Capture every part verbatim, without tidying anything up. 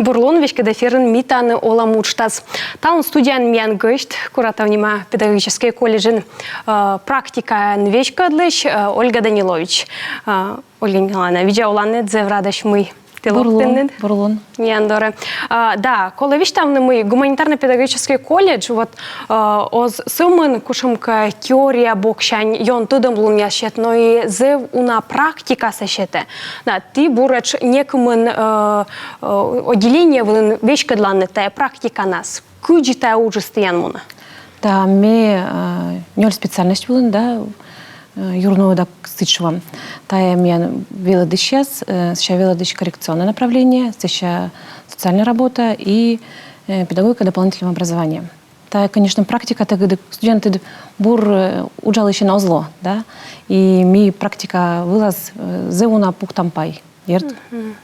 Бур лун, веськыд эфирын «Ми тані олам» уджтас. Талун студияын миян гӧсьт, Куратов нима педагогическӧй колледжын, э, практикаӧн веськӧдлысь, э, Ольга Данилович. Э, Ольга Николаевна, видза оланныд, зэв радӧсь, мый ті локтінныд. Бур лун. Миян дорӧ. А, да, колӧ висьтавны, мый гуманитарно-педагогическӧй колледж, вот, а, оз сӧмын кутшӧмкӧ теория боксянь ён тӧдӧмлунъяс сет, но и зэв уна практикасӧ сетӧ. Да, ті буретш некымын, э, э, отделение вылын веськӧдланныд тайӧ практиканас. Кыдзи тайӧ уджыс тіян мунӧ? Да, ме, э, нёль специальность вылын, да, э, юрнуӧда, кыдз шуам. Тайӧ миян велӧдысьяс, э, сэсся велӧдысь коррекционное направление, сэсся социальная работа и, э, педагогика дополнительного образования. Тайӧ, конечно, практика тадзи, кыдзи студентыд бур, э, уджалысьӧн оз ло, да, и ми практика вылас, э, зэв уна пуктам пай. Дерт,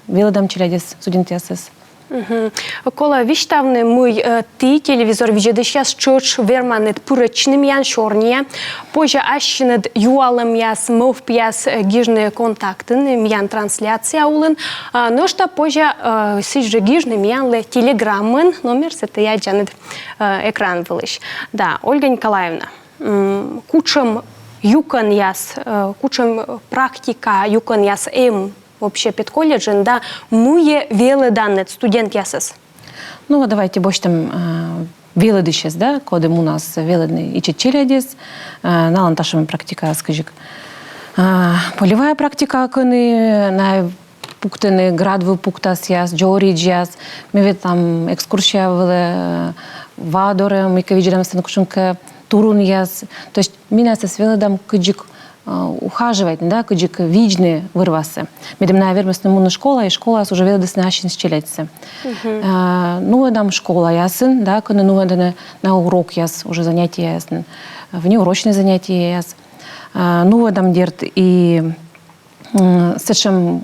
велӧдам челядьӧс, студентъясӧс. Мгм. Колӧ висьтавны, мый, э, ті, телевизор видзӧдысьяс, тшӧтш верманныд пырӧдчыны миян сёрниӧ. Позьӧ ассьыныд юалӧмъяс, мӧвпъяс, э, гижны Контактын, миян трансляция улын. А, нӧшта позьӧ, э, сідзжӧ гижны миянлы Телеграмын, номерсӧ ті аддзанныд, э, экран вылысь. Да, Ольга Николаевна, м, кутшӧм юкӧнъяс, э, кутшӧм практика юкӧнъяс эм вообще педколледжын, да, мыйӧ велӧданныд студентъясӧс? Ну вот давайте босьтам, э, велӧдысьӧс, да, коді мунас велӧдны ичӧт челядьӧс, э, налӧн татшӧм практикаыс кыдзик. Э, полевая практика, кӧні на пуктӧны град выв пуктасъяс, дзоридзьяс, ми ветлам экскурсия вылӧ, э, ва дорӧ, мыйкӧ видзӧдам, сэн кутшӧмкӧ турунъяс. То есть ми найӧс велӧдам кыдзик, э, ухаживать, да, кыдзик видзны вӧр-васӧ. Медым найӧ вермисны мунны школаӧ, и школаас уже велӧдісны ассьыныс челядьсӧ. Э, нуӧдам школаясын, да, кӧні нуӧдӧны на урокъяс, уже занятиеясын, внеурочнӧй занятиеяс. Э, нуӧдам, дерт, и м, сэтшӧм, м,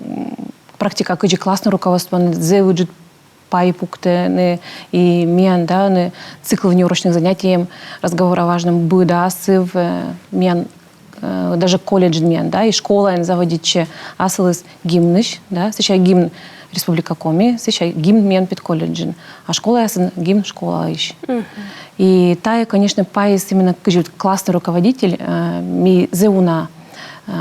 практика, кыдзи класснӧй руководствоын зэв ыджыд пай пуктӧны, и миян, да, ӧні цикл внеурочных занятий эм, «Разговор о важном», быд асыв, э, миян, э, даже колледжын миян, да, и школаын заводитчӧ асылыс гимнысь, да, сэсся гимн Республика Коми, сэсся гимн миян педколледжын, а школаясын гимн школаысь. И тайӧ, конечно, пайыс именно кыдзи вот классный руководитель, э, ми зэв уна, э,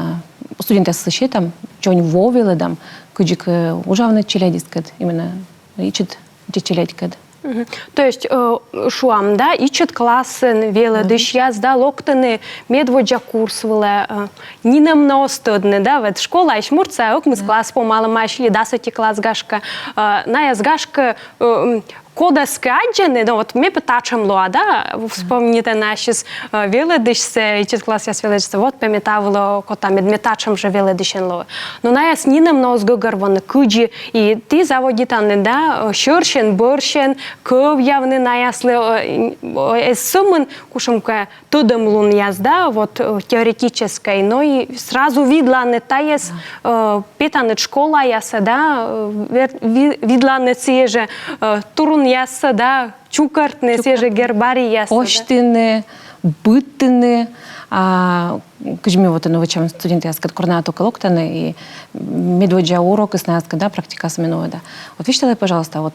студентъясыслы сетам, дзонь во велӧдам, кыдзик, э, уджавны челядьыскӧд, именно ичӧт, ичӧт челядькӧд. Мгм. То есть, э, шуам, да, ичӧт классын велӧдысьяс, да, локтӧны медводдза курс вылӧ, э, нинӧм нӧ оз тӧдны, да, вот школаысь муртса ӧкмыс класс помалӧмаӧсь или дас ӧти класс, гашкӧ, э, найӧс, гашкӧ, э, м, кодӧскӧ аддзӧны, но вот ме пӧ татшӧм лоа, да, вспомнитӧны ассьыс, э, велӧдысьсӧ, ичӧт классъяс велӧдысьсӧ, вот пӧ ме та вылӧ окота, мед ме татшӧм жӧ велӧдысьӧн лои. Но найӧс нинӧм нӧ оз гӧгӧрвоны, кыдзи, и ті заводитанныд, да, э, сьӧрсьӧн-бӧрсьӧн кӧвъявны наяслы, э, н-, э, эз сӧмын кутшӧмкӧ тӧдӧмлунъяс, да, вот, э, теоретическӧй, но и сразу видланныд тайӧс, э, петанныд школаясӧ, да, э, вер-, ви-, видланныд сійӧ жӧ, э, турунъяссӧ, да, чукӧртны, сійӧ жӧ гербарийяссӧ, да. Косьтыны, быдтыны, а, кыдз ми вот, ну, вӧчам студентъяскӧд, кор найӧ только локтӧны, и медводдза урокыс наяскӧд, да, практикасӧ ме нуӧда. Вот висьталӧй, пожалуйста, вот,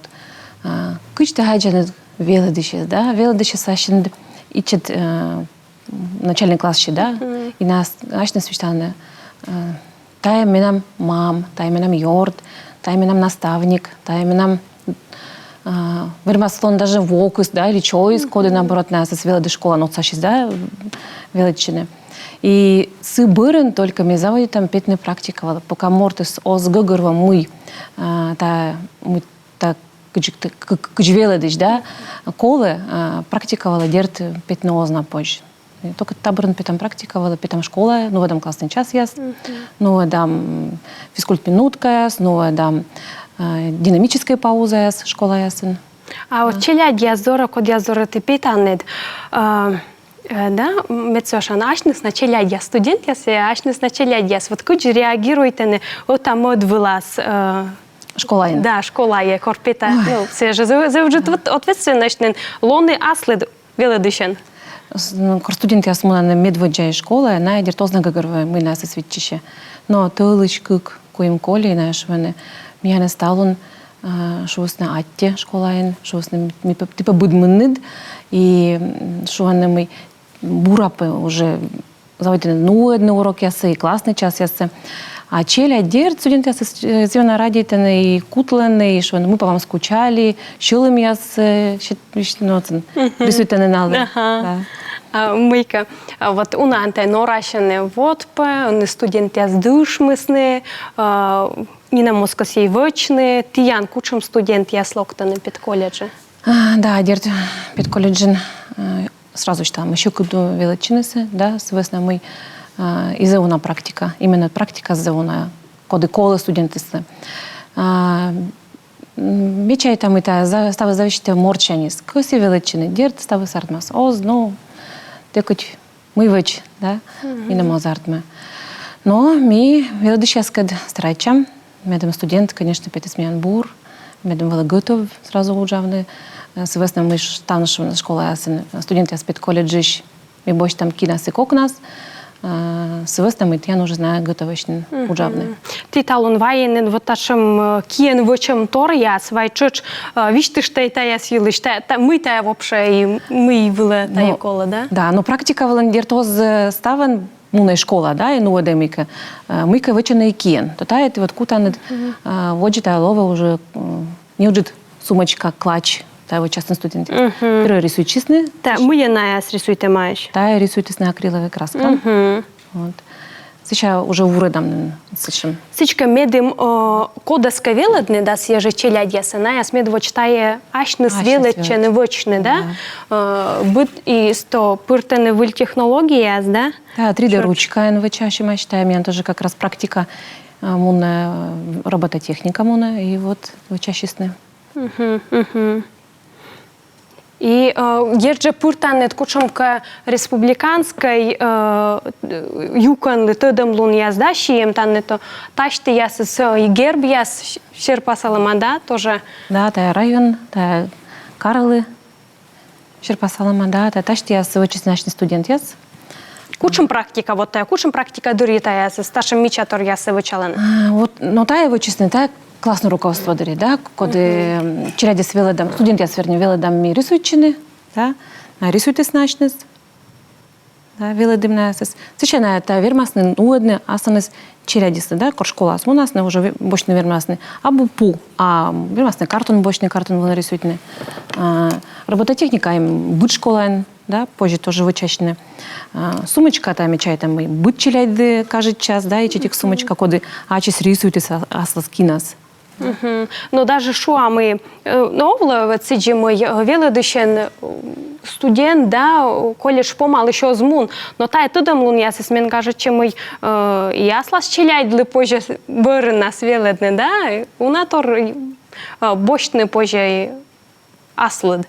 а, кыдз ті аддзанныд велӧдысьӧс, да, велӧдысьӧс ассьыныд ичӧт, э, начальнӧй классысь, да, и найӧс, ассьыныс висьталӧны, э, тайӧ менам мам, тайӧ менам ёрт, тайӧ менам наставник, тайӧ менам, э, вермас лоны даже вокыс, да, или чойыс, коді, наоборот, найӧс велӧдӧ, школаын отсасис, да, велӧдчыны. И сы бӧрын только ми заводитам петны практика вылӧ, пока мортыс оз гӧгӧрво, мый, э, та, мый та кыдзи, к-, к-, кыдзи велӧдысь, да, колӧ, а, практика вылӧ, дерт, петны оз на позь. И только та бӧрын петам практика вылӧ, петам школаӧ, нуӧдам классный часъяс, нуӧдам физкульт минуткаяс, нуӧдам, а, динамическӧй паузаяс школаясын. А вот челядьяс дорӧ, кодъяс дорӧ ті петанныд, а, э, да, м, медся ӧшан, асьныс на челядьяс, студентъяс, э, асьныс на челядьяс. Вот кыдзи реагируйтӧны ӧта-мӧд вылас, э, школаын. Да, школаӧ кор петан. Ой. Ну, сійӧ жӧ зэв-, зэв ыджыд вот ответственность нин лоны аслыд велӧдысьӧн. С-, ну, кор студентъяс мунӧны медводдза школаӧ, найӧ, дерт, оз на гӧгӧрво, мый найӧс виччысьӧ. Но тӧлысь кык-куим коли, найӧ шуӧны, миянӧс талун, Э, шуисны, аттьӧ школаын, шуисны, ми пӧ-, ті пӧ быдминныд, и, м, шуӧны, мый бура пӧ уже заводитӧны нуӧдны урокъяссӧ и классный часъяссӧ. А челядь, дерт, студентъяс, э, зэв ёна радейтӧны и кутлӧны, и шуӧны, мы по вам скучали, сьӧлӧмъяс, э, сет-, висьт-, но, сэн, рисуйтӧны налы. Ага. Да. А, мыйкӧ, а, вот унаӧн тай норасьӧны, вот пӧ, ӧні студентъяс дышмисны, а, нинӧм оз кӧсйы вӧчны, тіян кутшӧм студентъяс локтӧны педколледжӧ? А, да, дерт, педколледжын, э, сразу висьтала, мый сьӧкыд велӧдчынысӧ, да, сы вӧсна мый, а, и зэв уна практика, именно практика зэв уна, коді колӧ студентыслы. А, м, ме чайта, мый тайӧ за-, ставыс зависитӧ мортсяньыс. Кӧсйӧ велӧдчыны, дерт, ставыс артмас. Оз, но тэ кӧть мый вӧч, да, нинӧм оз артмы. Но ми велӧдысьяскӧд старайтчам. Медым студент, конечно, петіс миян бур, медым вӧлі готов сразу уджавны. Э, сы вӧсна мый ш-, тані ш-, школаясын, э, студентъяс педколледжысь ми босьтам кинас и кокнас, э, сы вӧсна мый тіян уже на готовӧсь нин уджавны. Ті талун вайинныд вот татшӧм, э, киӧн вӧчӧмторъяс, вай тшӧтш, э, висьтыштӧй таяс йылысь, та, та, мый тайӧ вообще и мый вылӧ тайӧ колӧ, да? Да, но практика вылын, дерт, оз, э, ставӧн мунӧй школаӧ, да, и нуӧдӧй мыйкӧ, э, мыйкӧ вӧчӧны и киӧн. То тайӧ ті вот кутанныд, э, водзӧ тайӧ лоӧ уже, м, неыджыд сумочка, клач, тайӧ вӧчасны студентъяс. Первой рисуйтчисны. Та, мыйӧн найӧс рисуйтӧмаӧсь? Тайӧ рисуйтісны акриловӧй краскаӧн. Вот. Сэсся уже вурӧдам нин сэтшӧм. Сідзкӧ, медым, э, кодӧскӧ велӧдны да сійӧ жӧ челядьясӧ, найӧс медводз тайӧ асьныс велӧдчӧны вӧчны, да? Э, быд и сійӧ пыртӧны выль технологияяс, да? Да, три дэ ручкаӧн вӧчасьӧмаӧсь, тайӧ миян тоже как раз практика, э, мунӧ, э, робототехника мунӧ, и вот вӧчасисны. И, э, дерт жӧ, пыртанныд кутшӧмкӧ республиканскӧй, э, юкӧнлы, тӧдӧмлунъяс, да, сиӧмтанныд, то тасьтіясыс, э, и гербъяс с-, серпасалӧма, да, тоже? Да, тайӧ район, тайӧ карлы серпасалӧма, да, тайӧ тасьтіяс вӧчисны асьныс студентъяс. Кутшӧм практика, вот тайӧ, кутшӧм практика дырйи тайӧясыс, татшӧм мичаторъяссӧ вӧчалӧны? А, вот, но тайӧ вӧчисны, тайӧ классное руководство дырйи, да, коді, м, челядьӧс велӧдам, студентъяс, вернее, велӧдам ми рисуйтчыны, да, найӧ рисуйтісны асьныс, да, велӧдім найӧс. Сэсся найӧ тайӧ вермасны нуӧдны асланыс челядьыслы, да, кор школаас мунасны, уже ве-, босьтны вермасны абу пу, а вермасны картон босьтны, картон вылын рисуйтны. А, робототехника эм быд школаын, да, позьӧ тоже вӧчасьны. А, сумочка, тайӧ, ме чайта, мый быд челядьлы кажитчас, да, ичӧтик сумочка, коді ачыс рисуйтіс а-, аслас кинас. Но даже шуам, мый, э, но овлӧ вот сідзи, мый, э, велӧдысьӧн, э, студент, да, колледж помалысь оз мун. Но тайӧ тӧдӧмлунъясыс, мен кажитчӧ, мый, э, и аслас челядьлы позьӧ бӧрыннас велӧдны, да, уна тор, э, босьтны позьӧ и аслыд.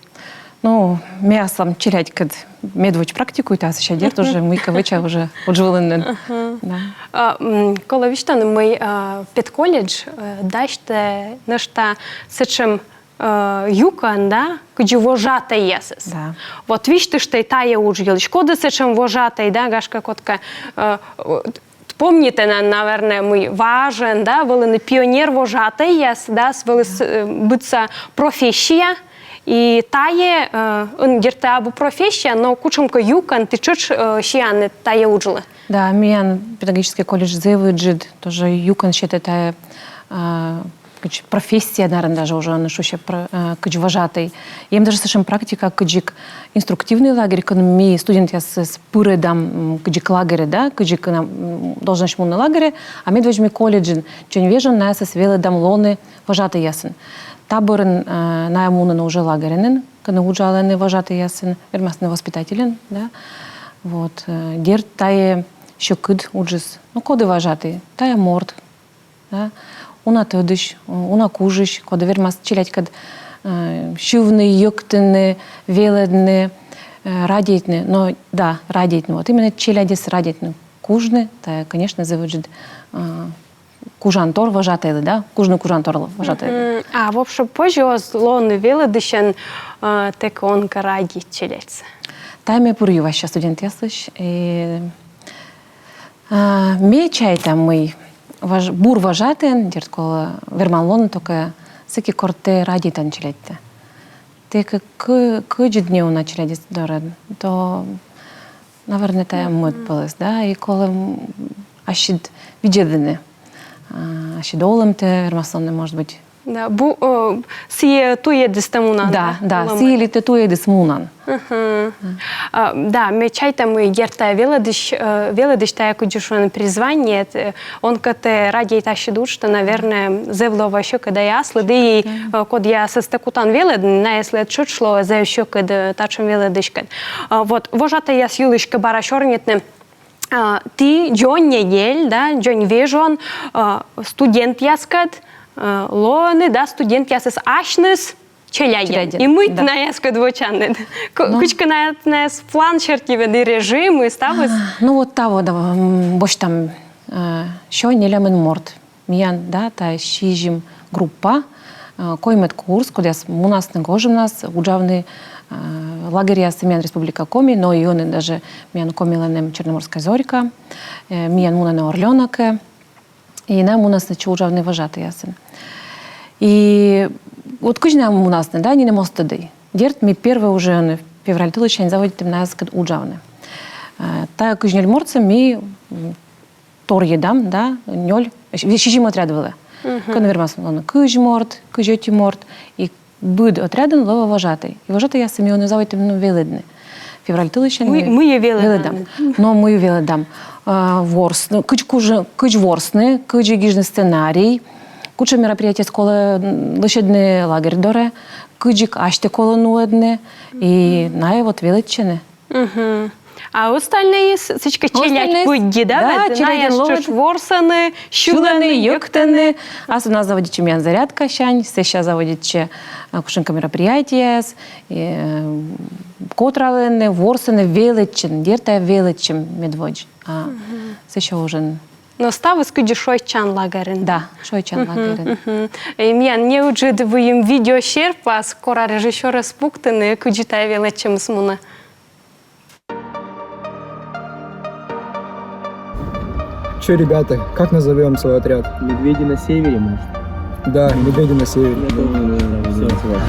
Ну, ме аслам челядькӧд медводз практикуйта, а сэсся, дерт, уже мыйкӧ вӧча уже удж вылын нин. Да. А, м, колӧ висьтавны, мый, а, педколледж, э, дасьтӧ нӧшта сэтшӧм, э, юкӧн, да, кыдзи вожатӧйясыс. Да. Вот висьтыштӧй тайӧ удж йылысь. Коді сэтшӧм вожатӧй, да, гашкӧ, кодкӧ, э, помнитӧны, наверное, мый важӧн, да, вӧліны пионер-вожатӧйяс, да, с-, вӧліс, э, быдса профессия, и тайӧ, э, ӧні, дерт, абу профессия, но кутшӧмкӧ юкӧн ті тшӧтш, э, сианныд тайӧ уджлы. Да, миян педагогическӧй колледж зэв ыджыд, тоже юкӧн сетӧ тайӧ, э, кыдз профессия, наверно, даже уже ӧні шусьӧ про-, э, кыдз вожатӧй. Эм даже сэтшӧм практика, кыдзик инструктивный лагерь, кӧні ми студентъясӧс пырӧдам, м, кыдзик лагерӧ, да, кыдзик на, м, должность мунны лагерӧ, а медводз ми колледжын дзоньвежон найӧс велӧдам лоны вожатӧйясӧн. Та бӧрын, э, найӧ мунӧны уже лагерӧ нин, кӧні уджалӧны вожатӧйясӧн, вермасны воспитательӧн, да. Вот, э, дерт, тайӧ сьӧкыд уджыс. Ну, коді вожатӧй? Тайӧ морт, да, уна тӧдысь, уна кужысь, коді вермас челядькӧд, э, сьывны, йӧктыны, велӧдны, э, радейтны. Но, да, радейтны. Вот именно челядьӧс радейтны. Кужны, тайӧ, конечно, зэв ыджыд, э, кужантор вожатӧйлы, да, кужны кужанторлы вожатӧйлы. Мгм. А вообще позьӧ оз лоны велӧдысьӧн, э, тэ кӧ он кӧ радейт челядьсӧ? Тайӧ ме пыр юася студентъяслысь. И А, ме чайта, мый вож-, бур вожатӧйӧн, дерт, колӧ верман лоны только Сэки кор тэ радейтан челядьтӧ, тэ кӧ-, кӧ-, кӧдзыд неуна челядьыс дорӧ, то, наверно, тайӧ мӧд пӧлӧс, да, и колӧ, м, ассьыд видзӧдлыны, а, ассьыд олӧмтӧ, вермас лоны, может быть. Да, бу-, э, сійӧ туйӧдыс тэ мунан, да? Да, да, сійӧ ли тэ туйӧдыс мунан. Мгм. А, да, ме чайта, мый, дерт, тайӧ велӧдысь, э, велӧдысь тайӧ, кыдзи шуӧны, призвание, э, он кӧ тэ радейт ассьыд уджтӧ, наверно, зэв лоӧ сьӧкыд и аслыд, и, э, кодъясӧс тэ кутан велӧдны, найӧслы тшӧтш лоӧ зэв сьӧкыд, э, татшӧм велӧдыськӧд. А, вот, вожатӧйяс йылысь кӧ бара сёрнитны, а, ті дзонь недель, да, дзонь вежон, а, студентъяскӧд, а, лоӧны, да, студентъясыс асьныс челядьӧн. Челядьӧн, и мый тэ наяскӧд вӧчанныд? К-, ну, кыдзкӧ на-, наяс план серти ведь и режим, и ставыс? А, ну вот таво, да, м, босьтам, э, сё нелямын морт. Миян, да, тайӧ сизим группа, э, коймӧд курс, кодъяс мунасны гожӧмнас уджавны, э, лагерьясӧ миян Республика Коми, но и ӧні даже миян Комилӧн эм Черноморская зорька, э, миян мунӧны Орлёнокӧ, и найӧ мунасны сэтчӧ уджавны вожатӧйясӧн. И вот кыдз найӧ мунасны, да, нинӧм оз тӧдӧй. Дерт, ми первой уже ӧні февраль тылысянь заводитім наяскӧд уджавны. Э, тайӧ кызь нёль мортсӧ ми, м, торйӧдам, да, нёль, э, сизим отряд вылӧ. Мгм. Кӧн вермас лоны кызь морт, кызь ӧти морт, и быд отрядын лоӧ вожатӧй. И вожатӧйяссӧ ми ӧні заводитім, ну, велӧдны. Февраль тылысянь ми велӧдам. Мый-, мыйӧ велӧдам. Но мыйӧ велӧдам. А, ворс-, ну, кыдз кужӧ-, кыдз ворсны, кыдзи гижны сценарий, кутшӧм мероприятиеяс колӧ, м, лӧсьӧдны лагерь дорӧ, кыдзи асьтӧ колӧ нуӧдны, и найӧ вот велӧдчӧны. Мгм. А остальнӧйыс, сідзкӧ, челядь пыдди, да, да, ведь челядьӧн наяс лоӧ тшӧтш ворсӧны, сьылӧны, сьылӧны, йӧктӧны. Асывнас заводитчӧ миян зарядкасянь, сэсся заводитчӧ, а, кутшӧмкӧ мероприятиеяс, э, котралӧны, ворсӧны, велӧдчӧны, дерт, велӧдчӧм медводз. А сэсся уже. Но ставыс кыдзи шойччан лагерын. Да, шойччан лагерын. Мгм. И миян неыджыд выйым видео серпас, кора режиссёрӧс пуктыны, кыдзи тайӧ велӧдчӧмыс мунӧ. Чё, ребята, как назовём свой отряд? Медведи на севере, может? Да, медведи на севере. Я тоже, наверное, всё, всё.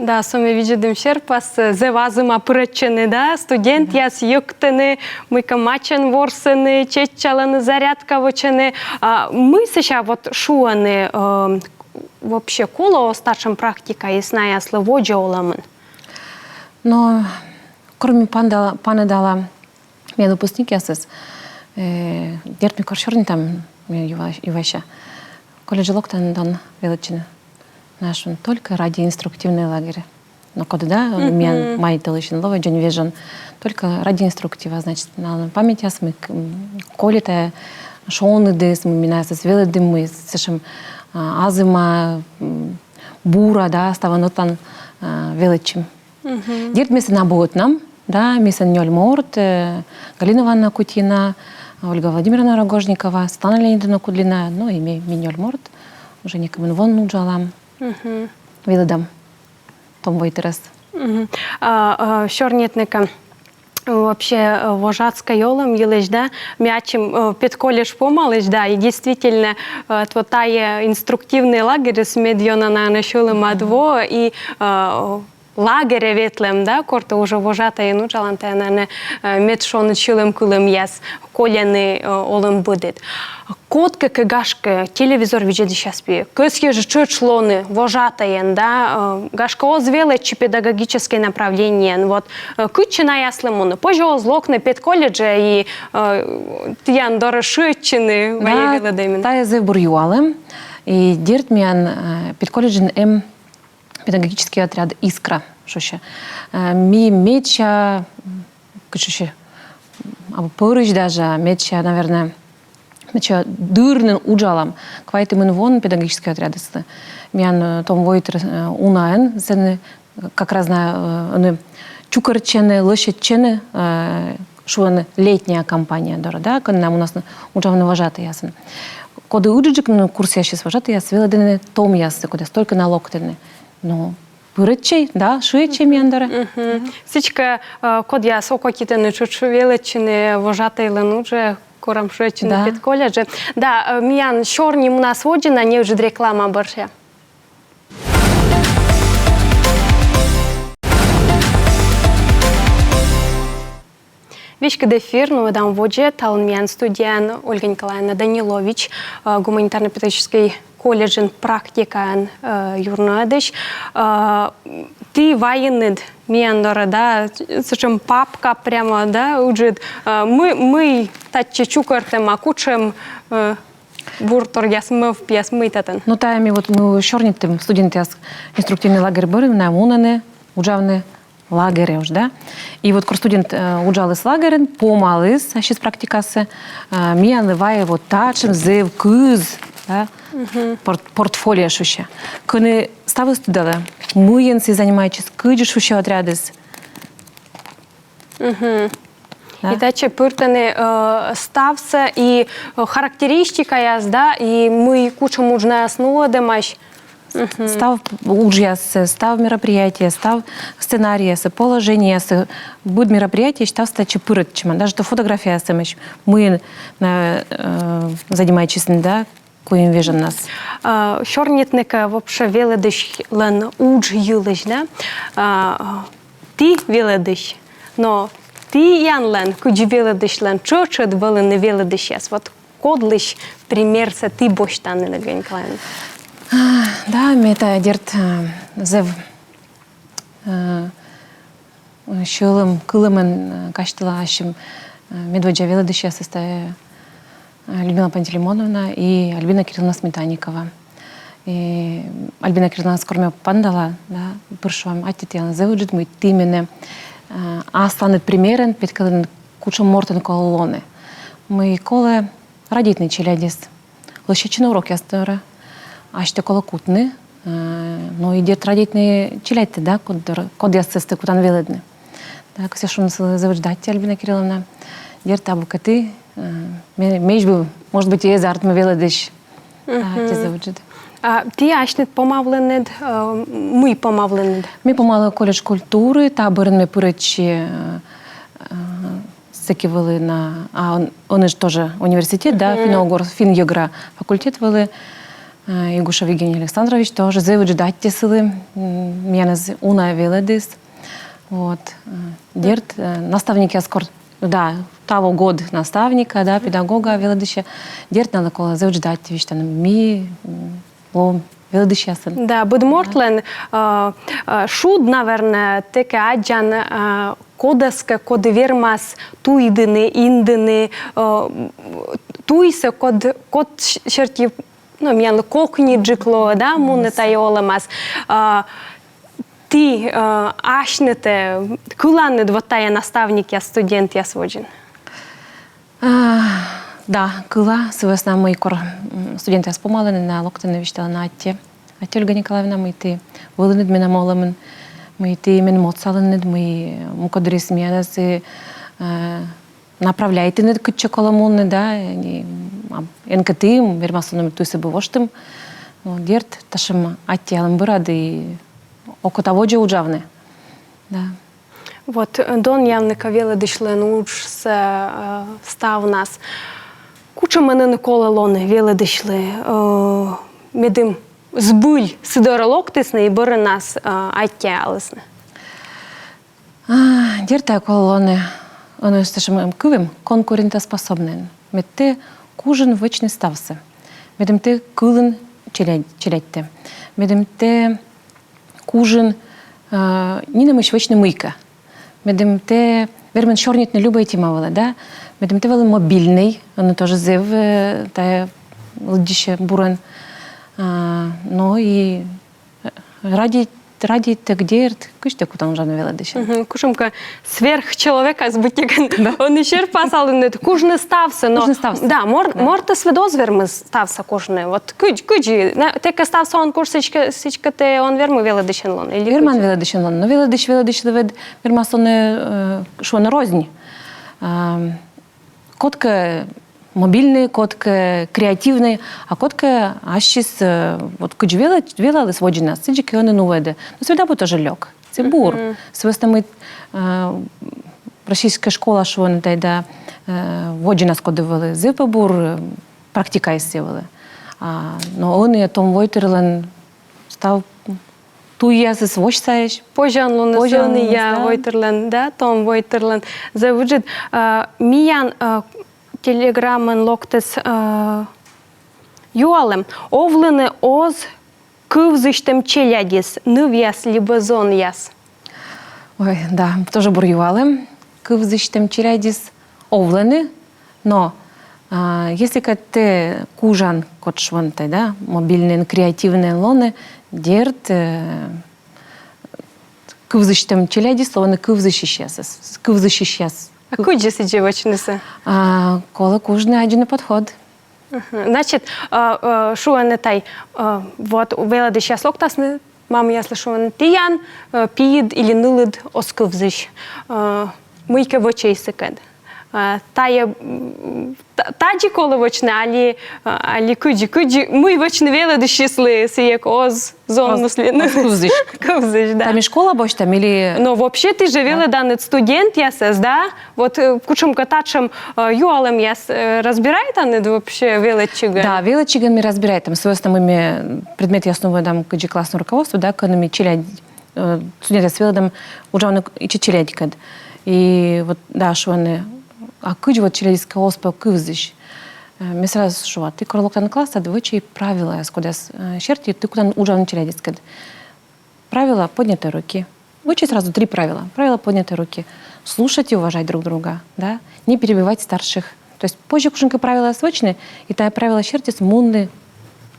Да, со ми видзӧдім серпас, зэв азыма пырӧдчӧны, да, студентъяс йӧктӧны, мыйкӧ мачӧн ворсӧны, чеччалӧны, зарядка вӧчӧны. А мый сэсся вот шуӧны, э, вообще колӧ оз татшӧм практикаыс наяслы водзӧ олӧмын? Но кор ми панда-, паныдалам миян выпускникъясӧс, э, дерт, ми кор сёрнитам, ме юа-, юася. Колледжӧ локтан, тан велӧдчыны? Ная шуӧны: только ради инструктивный лагерь. Но коді да, миян май тӧлысьын лоӧ дзонь вежон. Только ради инструктива, значит, на памятьяс ми к-, м, колита шоныдыс, ми наясӧс велӧдім, ми сэтшӧм, а, азыма, м, бура, да, ставӧн ӧтлаын, а, велӧдчим. Дерт, ми сэн абу ӧтнам, да, ми сэн нёль морт, э, Галина Ивановна Кутина, Ольга Владимировна Рогожникова, Светлана Леонидовна Кудлина, ну и ми, ми нёль морт, уже некымын вон уджалам, велӧдам том войтырӧс. А, а, сёрнитны кӧ вообще, э, вожатскӧй олӧм йылысь, да, ми ачым, э, педколледж помалысь, да, и действительно, э, вот тайӧ инструктивный лагерьыс медъёна на сьӧлӧмад воӧ, и, э, лагерӧ ветлӧм, да, кор тэ уже вожатӧйӧн уджалан, тайӧ на, э, медшоныд сьӧлӧмкылӧмъяс кольӧны, э, олӧм быдӧн. Кодкӧ кӧ, гашкӧ, телевизор видзӧдысьяс пи кӧсйӧ жӧ тшӧтш лоны вожатӧйӧн, да, э, гашкӧ, оз велӧдчы педагогическӧй направлениеӧн, вот, э, кытчӧ наяслы мунны, позьӧ оз локны педколледжӧ и, э, тіян дорӧ шыӧдчыны вайӧ велӧдӧмын? Тайӧ зэв бур юалӧм. И дерт, миян, э, педколледжын эм педагогический отряд «Искра» шуысь. Э, ми медся, м, кыдз шуысь, абу пӧрысь даже, а медся, наверное, медся дыр нин уджалам. Квайтымын воын педагогический отрядъяслы. Миян, э, том войтыр, э, унаӧн, сэні как раз на, э, ӧні чукӧртчӧны, лӧсьӧдчӧны, э, шуӧны, летняя кампания дорӧ, да, кӧні на мунасны уджавны вожатыясӧн. Коді ыджыдджык, ну, курсъясысь вожатыяс велӧдӧны томъяссӧ, кодъяс только на локтӧны. Ну, пырӧдчӧй, да, шыӧдчӧй миян дорӧ. Мгм. Сідзкӧ, э, кодъяс окотитӧны тшӧтш велӧдчыны вожатыйлӧн уджӧ, корам шыӧдчыны, да, педколледжӧ. Да, э, миян сёрни мунас водзӧ на неыджыд реклама бӧрся. Веськыд эфир, нуӧдам водзӧ. Талун миян студияын Ольга Николаевна Данилович, э, гуманитарно-педагогический колледжын практикаӧн, э, юрнуӧдысь. Э, ті вайинныд миян дорӧ, да, сэтшӧм папка прямо, да, ыджыд. Э, мый, мый татчӧ чукӧртӧма, кутшӧм, э, бурторъяс, мӧвпъяс, мый татӧн? Ну, тайӧ ми вот, ми сёрнитім, студентъяс инструктивный лагерь бӧрын на мунӧны уджавны лагерӧ уж, да. И вот кор студент, э, уджаліс лагерын, помаліс ассьыс практикасӧ, э, миянлы вайӧ вот татшӧм зэв кыз, да, порт-, портфолио шусьӧ. Кӧні ставыс тыдалӧ, мыйӧн сійӧ занимайтчис, кыдзи шусьӧ отрядыс. Да. И татчӧ пыртӧны, э, ставсӧ и, э, характеристикаяс, да, и мый кутшӧм уджнас нуӧдӧмаӧсь. Став уджъяссӧ, став мероприятиеяссӧ, став сценарийяссӧ, положениеяссӧ, быд мероприятиеяссӧ ставсӧ татчӧ пырӧдчӧма. Даже то фотографияяссӧ мыйӧн, э, занимайтчисны, да, куим вежоннас. А, сёрнитны кӧ вообще велӧдысьлӧн удж йылысь, да? А, ті велӧдысь, но тіянлӧн, кыдзи велӧдысьлӧн, тшӧтш ӧд вӧліны велӧдысьяс. Вот кодлысь примерсӧ ті босьтанныд, Ольга Николаевна? А, да, ме тайӧ, дерт, а, зэв, а, сьӧлӧм кылӧмӧн, а, казьтыла ассьым, а, медводдза велӧдысьясӧс, тайӧ, а, Людмила Пантелеймоновна и Альбина Кирилловна Сметанникова. И Альбина Кирилловнасӧ кор ме пантала, да, пыр шуам: аттьӧ тіянлы зэв ыджыд, мый ті менӧ, а, асланыд примерӧн петкӧдлінныд, кутшӧм мортӧн колӧ лоны. Мый колӧ радейтны челядьӧс, лӧсьӧдчыны урокъяс дорӧ, асьтӧ колӧ кутны, э, но и, дерт, радейтны челядьтӧ, да, код дорӧ, кодъясӧс ті кутан велӧдны. Да, кӧсъя шуны сылы зэв ыджыд аттьӧ, Альбина Кирилловна. Дерт, абу кӧ ті, э, ме-, меч бы, может быть, эз артмы велӧдысь. А, аттьӧ зэв ыджыд. А ті асьныд помавлінныд, э, мый помавлінныд? Ме помалі колледж культуры, та бӧрын ме пырӧдчи, э, э, сэки вӧлі на, а, ӧн-, ӧні жӧ тоже университет, да, финно-угор, финн-йӧгра факультет вӧлі, э, Игушев Евгений Александрович, тоже зэв ыджыд аттьӧ сылы, м, миянӧс унаӧн велӧдіс. Вот, э, дерт, э, наставникъяс кор, да, того год наставника, да, педагога велӧдысьӧ, дерт, налы колӧ зэв ыджыд аттьӧ висьтавны, ми, м, лоам велӧдысьясӧн. Да, быд мортлӧн, э, э, шуд, наверное, тэ кӧ аддзан, э, кодӧскӧ, коді вермас туйдыны, индыны, э, туйсӧ, код, код серти, ну, миянлы кокниджык лоӧ, да, мунны тайӧ олӧмас. Э, ті, э, асьнытӧ кыланныд вот тайӧ наставникъяс студентъяс водзын? А, да, кыла, сы вӧсна мый кор, м, студентъяс помалӧны, на локтӧны, висьталӧны: аттьӧ. Аттьӧ, Ольга Николаевна, мый ті вӧлінныд менам олӧмын, мый ті меным отсалінныд, мый мукӧддырйиыс миянӧс, э, направляйтінныд, кытчӧ колӧ мунны, да, и, м, а, эн кӧ ті, вермас лоны, мый туйсӧ бы воштім. Но, дерт, татшӧм аттьӧалӧм бӧрад и окота водзӧ уджавны. Да. Вот, э, донъявны кӧ велӧдысьлӧн уджсӧ, э, ставнас. Кутшӧмӧн ӧні колӧ лоны велӧдысьлы, э, медым збыль сы дорӧ локтісны и бӧрынас, э, аттьӧалісны? А, дерт, колӧ лоны, ӧні эстӧн сэтшӧм кыв эм, конкурентоспособнӧйӧн. Мед тэ кужин вӧчны ставсӧ. Медым тэ кылін челядь-, челядьтӧ. Медым тэ кужин, э, нинӧмысь вӧчны мыйкӧ. Медым тэ вермин сёрнитны любӧй тема вылӧ, да? Медым тэ вӧлін мобильнӧй, ӧні тоже зэв, э, тайӧ лыддьыссьӧ бурӧн. А, но и, э, радейтны радейтӧг, дерт, кыдзтӧ кутан уджавны велӧдысьӧн. Мгм. Кутшӧмкӧ сверхчеловекас быттьӧкӧ. Да. Он и серпасалӧны, кужны ставсӧ, но... Кужны ставсӧ. Да, мор... да. Мортыс ведь оз вермы ставсӧ кужны. Вот кыдз, кыдзи, на, тэ кӧ ставсӧ он куж, сідзкӧ, сідзкӧ тэ он вермы велӧдысьӧн лоны. Или... Верман кыдзи? Велӧдысьӧн лоны. Но велӧдысь, велӧдысьлы ведь вермас лоны, э, шуӧны, рознь. Ам, кодкӧ мобильнӧй, кодкӧ креативнӧй, а кодкӧ ассьыс, э, вот кыдз велӧ-, велаліс водзынас, сідзкӧ ӧні нуӧдӧ. Но сійӧ абу тоже лёк. Сійӧ бур. Мгм. Сы вӧсна мый, э, российскӧй школа, шуӧны тай да, э, водзынас коді вӧлі, зэв пӧ бур, э, практикаыс сійӧ вӧлі. А, но ӧні том войтырлӧн став туйясыс восьсаӧсь. Позянлуныс... Позянлуныс, ӧнія, да. Войтырлӧн, да, том войтырлӧн. Зэв ыджыд, э, миян, э, телеграмын локтіс, э, юалӧм. Овлыны оз кывзысьтӧм челядьыс, нывъяс либӧ зонъяс? Ой, да, тоже бур юалӧм. Кывзысьтӧм челядьыс овлӧны, но, а, если кӧ тэ кужан, кодшуан тай, да, мобильнӧйӧн, креативнӧйӧн лоны, дерт, э, кывзысьтӧм челядьыс лоӧны кывзысьысьяс, кывзысьысьяс. А кыдзи сідзи вӧчнысӧ? А, колӧ кужны аддзыны подход. Мгм. Значит, а, а, шуӧны тай, а, вот велӧдысьяс локтасны, мамъяслы шуӧны: тіян, а, пиыд или нылыд оз кывзысь, а, мыйкӧ вӧчӧй сыкӧд. А, тайӧ, м, та-, тадзи колӧ вӧчны, али, а, али кыдзи, кыдзи, мый вӧчны велӧдысьыслы, сійӧ кӧ оз зонмыслы, оз кывзысь. Кывзысь, да. Там и школа босьтам или... Но вообще ті жӧ велӧданныд студентъясӧс, да? Вот, э, кутшӧмкӧ татшӧм, э, юалӧмъяс, э, разбирайтанныд вообще велӧдчигӧн? Да, велӧдчигӧн ми разбирайтам. Сы вӧсна мый ми предметъяс нуӧдам кыдзи классное руководство, да, кӧні ми челядь, э, студентъяс велӧдам уджавны ичӧт челядькӧд. И вот, да, шуӧны, а кыдз вот челядьыс кӧ оз пӧ кывзысь. Э, ми сразу шуам, ті кор локтан классад, вӧчӧй правилаяс, кодъяс, э, серти ті кутан уджавны челядьыскӧд. Правило поднятой руки. Вӧчӧй сразу три правила. Правило поднятой руки. Слушать и уважать друг друга, да? Не перебивать старших. То есть позьӧ кутшӧмкӧ правилаяс вӧчны, и тайӧ правила серти мунны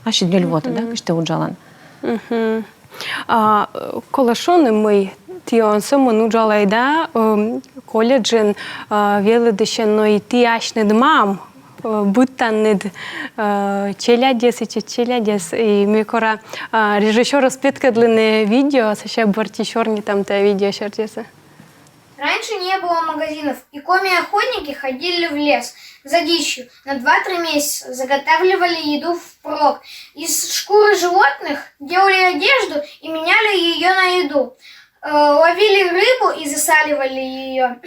ассьыд нёль воті, да, кыдз тэ уджалан. Мгм. А, колӧ шуны, мый ті он сӧмын уджалӧй да, эм, колледжын, а, велӧдысьӧн, но и ті асьныд мам, э, быдтанныд, э, челядьӧс, ичӧт челядьӧс. И ме кора, а, режиссёрӧс петкӧдлыны видео, сэсся бӧрти сёрнитам тайӧ видео сертиыс. Раньше не было магазинов, и коми-охотники ходили в лес за дичью на два-три месяца, заготавливали еду впрок. Из шкуры животных делали одежду и меняли ее на еду. Э, ловили рыбу и засаливали ее.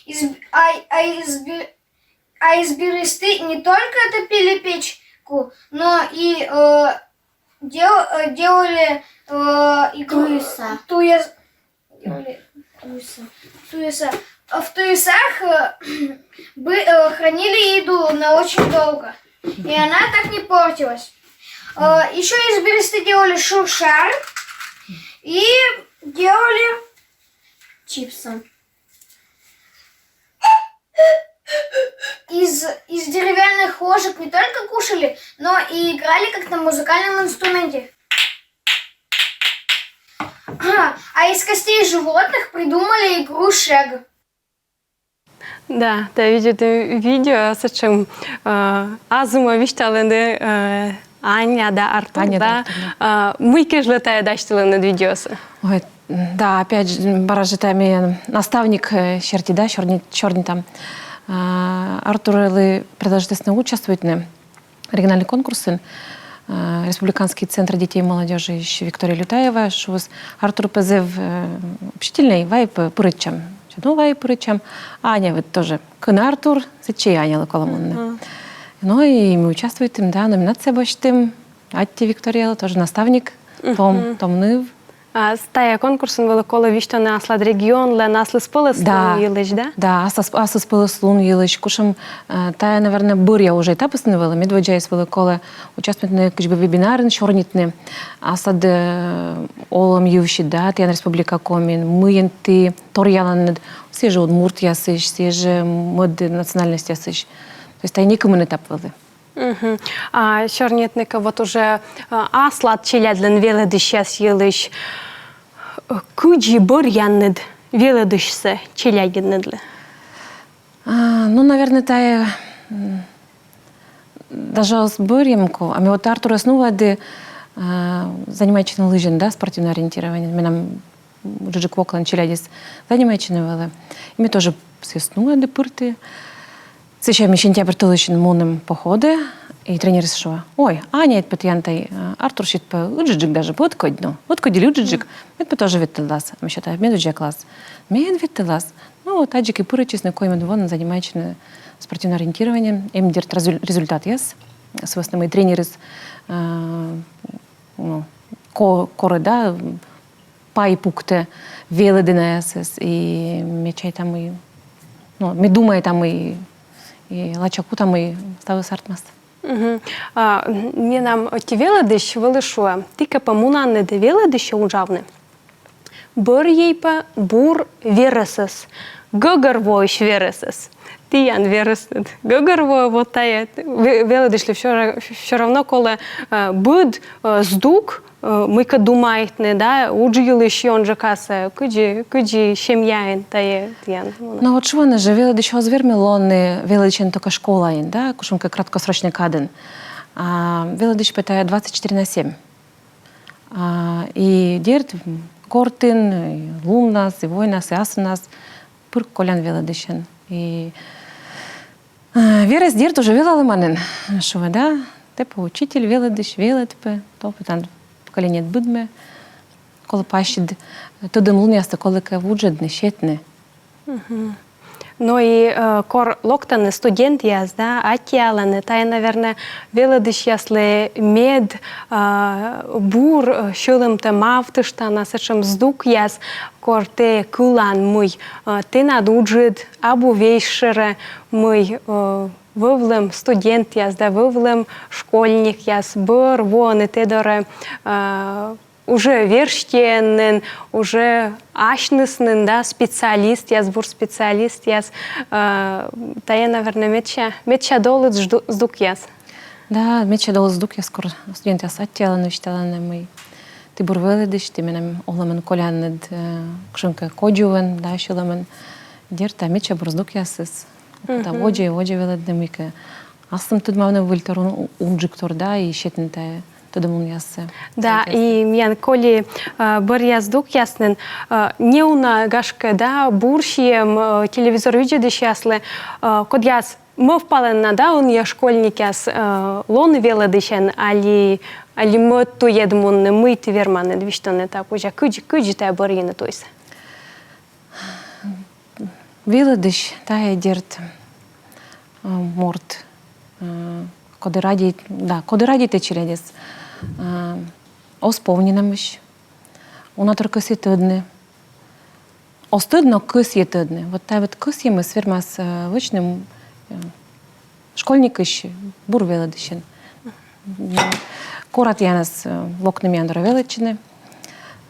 Из, а, а из бе- а из бересты не только топили печку, но и, э, дел- э, делали, э, и гру- Туеса. Туес- делали туеса. Туеса. А в туесах, э, бы- э, хранили еду на очень долго, и она так не портилась. Э, ещё из бересты делали шуршар и делали чипсы. Из, из деревянных ложек не только кушали, но и играли как на музыкальном инструменте. А из костей животных придумали игру шег. Да, да, видзӧдам видео, сэтшӧм, э, азыма висьталӧны, э, Аня да Артур, Аня да, да, Артур, да. Э, мый кежлӧ тайӧ дасьтылӧны видеосӧ? Ой, да, опять же, бара жӧ тайӧ миян наставник, э, серти, да, сёрни- сёрнитам. А, Артурлы предложитісны участвуйтны региональнӧй конкурсын, э, Республиканский центр детей и молодёжи, ещё Виктория Лютаева шуис, Артур пӧ зэв, э, общительнӧй, вай пӧ пырӧдчам. Ся, ну, вай пырӧдчам. А Аня ведь тоже. Кӧн Артур, сэтчӧ и Анялы колӧ мунны. Мгм. Ну и ми участвуйтім, да, номинация босьтім. Аттьӧ Викториялы, тоже наставник, том, том ныв. А с- тайӧ конкурсын вӧлі колӧ висьтавны аслад регионлӧн аслыспӧлӧслун йылысь, да? Да, аслыс- аслыспӧлӧслун йылысь. Кутшӧм, э, тайӧ, наверно, бӧръя уже этапыс нин вӧлі, медводдзаыс вӧлі колӧ участвуйтны кыдз бы вебинарын, сёрнитны аслад, э, олӧм йывсьыд, да, тіян Республика Комиын, мыйӧн ті торъяланныд сійӧ жӧ удмуртъясысь, сійӧ жӧ мӧд национальностьясысь. То есть тайӧ некымын этап вӧлі. Мгм. А сёрнитны кӧ вот уже, а, аслад челядьлӧн велӧдысьяс йылысь. Кыдзи бӧръянныд велӧдысьсӧ челядьыдлы? А, ну, наверное, тайӧ, м, даже оз бӧрйӧм кӧ, а ме вот Артурӧс нуӧді, а, занимайтчыны лыжиӧн, да, спортивнӧй ориентированиеӧн. Менам ыджыдджык воклӧн челядьыс занимайтчыны вӧлі. И ме тоже сійӧс нуӧді, пырті. Сэсся ми сентябрь тӧлысьын мунім походӧ, и тренерыс шуӧ: «Ой, Аня, эд пӧ тіян тай, э, Артурысь пӧ ыджыдджык даже пӧ, ӧткодь, ну, ӧткодь ли ыджыдджык, мед пӧ тоже ветлӧдлас». Мися, тайӧ медводдза класс. Мед ветлӧдлас. Ну, вот аддзыки пырӧдчисны, коймӧд воӧн занимайтчыны спортивнӧй ориентированиеӧн. Эм, дерт, резуль-, результатъяс. Сы вӧсна мый тренерыс, э, ну, ко-, корӧ, да, пай пуктӧ велӧдінаясӧс, и ме чайта, мый, ну, ме думайта, мый, и лача кута, мый ставыс артмас. Мгм. А, менам ӧти велӧдысь вӧлі шуӧ: ті кӧ пӧ мунанныд велӧдысьӧ уджавны, бӧрйӧй пӧ бур верӧсӧс, гӧгӧрвоысь верӧсӧс. Тіян верӧсныд гӧгӧрвоӧ, вот тайӧ ве-, велӧдысьлы всё ра-, всё равно колӧ, э, быд, э, здук, э, мыйкӧ думайтны, да, удж йылысь ёнджыкасӧ, кыдзи, кыдзи семьяын тайӧ тіян. Ну вот шуӧны жӧ, велӧдысь оз вермы лоны велӧдысьӧн только школаын, да, кутшӧмкӧ краткосрочнӧй кадын. А велӧдысь пӧ тайӧ двадцать четыре на семь. А, и дерт, гортын, и луннас, и войнас, и асывнас пыр колян велӧдысьӧн. И, а, верӧс, дерт, уже велалӧма нин, шуӧ, да, тэ пӧ учитель, велӧдысь, велӧд пӧ, то пӧ тан поколениеыд быдмӧ, колӧ пӧ ассьыд тӧдӧмлунъястӧ колӧ кӧ вуджӧдны, сетны. Мгм. Но и, э, кор локтӧны студентъяс, да, аттьӧалӧны, тайӧ, наверно, велӧдысьяслы мед, а, бур, э, сьӧлӧмтӧ мавтыштана, сэтшӧм здукъяс, кор тэ кылан, мый, э, тэнад уджыд абу весьшӧрӧ, мый, э, вӧвлӧм студентъяс да вӧвлӧм школьникъяс бӧр воӧны тэ дорӧ, э, уже верстьӧӧн нин, уже асьныс нин, да, специалистъяс, бур специалистъяс, э, тайӧ, наверно, медся, медся долыд жду-, здукъяс. Да, медся долыд здукъяс, кор студентъяс аттьӧалӧны, висьталӧны, мый ті бур велӧдысь, ті менам олӧмын колянныд, э, кутшӧмкӧ кодзувӧн, да, сьӧлӧмӧн. Дерт, а медся бур здукъясыс. Мгм. Да, водзӧ, водзӧ велӧдны, мыйкӧ аслым тӧдмавны выльтор, ун-, унджыктор, да, и сетны тайӧ тӧдӧмлунъяссӧ. Да, и миян коли, э, бӧръя здукъяс нин, э, неуна, гашкӧ, да, бур сиӧм, э, телевизор видзӧдысьяслы, э, кодъяс мӧвпалӧны на, да, ӧнія школьникъяс, э, лоны велӧдысьӧн, али, али мӧд туйӧд мунны, мый ті верманныд висьтавны та кузя, кыдзи, кыдзи тайӧ бӧрйыны туйсӧ. Велӧдысь тайӧ, дерт, э, морт, э, коді радей-, да, коді радейтӧ челядьӧс, э, оз повнӧй нэмысь, уна тор кӧсйӧ тӧдны, оз тӧд, но кӧсйӧ тӧдны. Вот тайӧ вот кӧсйӧмыс вермас, э, вӧчны, м, э, школьникысь бур велӧдысьӧн. М, кора тіянӧс, э, локны миян дорӧ велӧдчыны.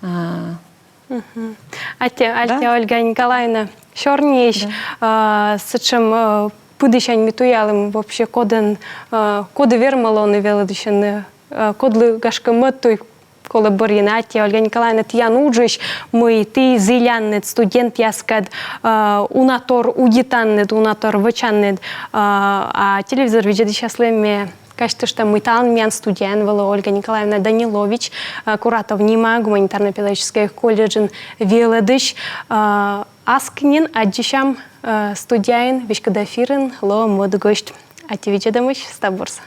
А, Мгм. Аттьӧ, аттьӧ, Ольга Николаевна, сёрниысь, а, сэтшӧм, а, пыдісянь ми туялім вообще, кодӧн, а, коді вермӧ лоны велӧдысьӧн, а, кодлы, гашкӧ, мӧд туй колӧ бӧрйыны. Аттьӧ, Ольга Николаевна, тіян уджысь, мый ті зілянныд студентъяскӧд, а, уна тор удитанныд, уна тор вӧчанныд, а, а телевизор видзӧдысьяслы ме казьтышта, мый талун миян студияын вӧлі Ольга Николаевна Данилович, э, Куратов нима гуманитарно-педагогическӧй колледжын велӧдысь. Э, аски нин аддзысям, э, студияын, веськыд эфирын лоӧ мӧд гӧсьт. Аттьӧ видзӧдӧмысь, став бурсӧ.